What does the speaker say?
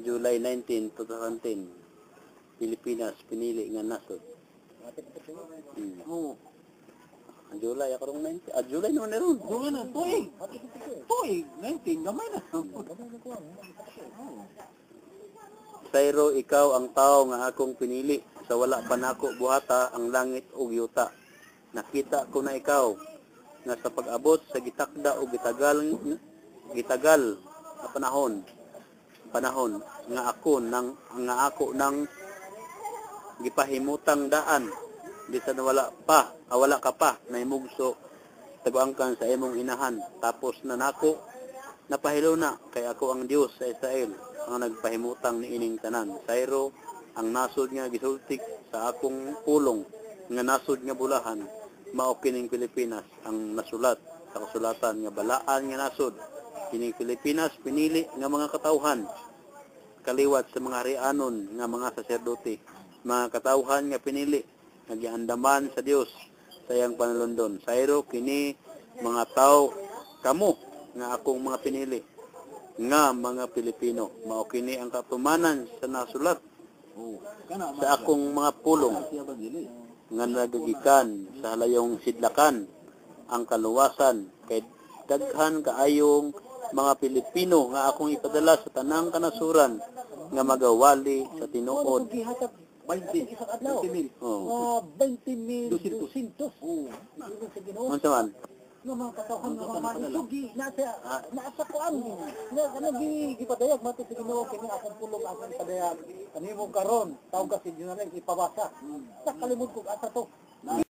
July 19, 2010. Pilipinas, pinili nga nasod. Oo. Ang July, ako rong 19. Ah, July naman na ron. Doon na, tuig. Tuig, 19, gamay na. Sayro, ikaw ang tao nga akong pinili sa wala pa nako buhata ang langit ug yuta. Nakita ko na ikaw nga sa pag-abot sa gitakda ug gitagal gitagal nga panahon panahon nga ako nang gipahimutang daan bisan wala pa ah, wala ka pa nahimugso taguangkan sa imong inahan. Tapos na nako napahiluna kay ako ang Dios sa Israel ang nagpahimutang niining tanan. Sayro, ang nasod nga gisultik sa akong pulong nga nasod nga bulahan mao kining Pilipinas, ang nasulat sa kasulatan nga balaan nga nasod. Kining Pilipinas pinili nga mga katawhan, kaliwat sa mga harianon nga mga saserdote, mga katawhan nga pinili nga giandaman sa Dios sa iyang panalundon. Sayro, kini mga tao, kamo nga akong mga pinili nga mga Pilipino, mao kini ang katumanan sa nasulat Oo. Kana sa akong mga pulong siya ba dili? Nga nagagikan sa halayong sidlakan ang kaluwasan, kay daghan kaayong mga Pilipino nga akong ipadala sa tanang kanasuran nga magawali sa tinuod. Gihatag 20. isang adlaw. 20 mil. Oh. Mga 20 mil 200. 200. Oo. Ingon sa Ginoo. Unsa man? Nga mga katawhan nga mga maisugi nasa nasa kuan na ano gi gipadayag mato sa Ginoo, kini akong pulong akong ipadayag kanimo karon, tawag ka si General ipabasa. Nakalimot ko asa to.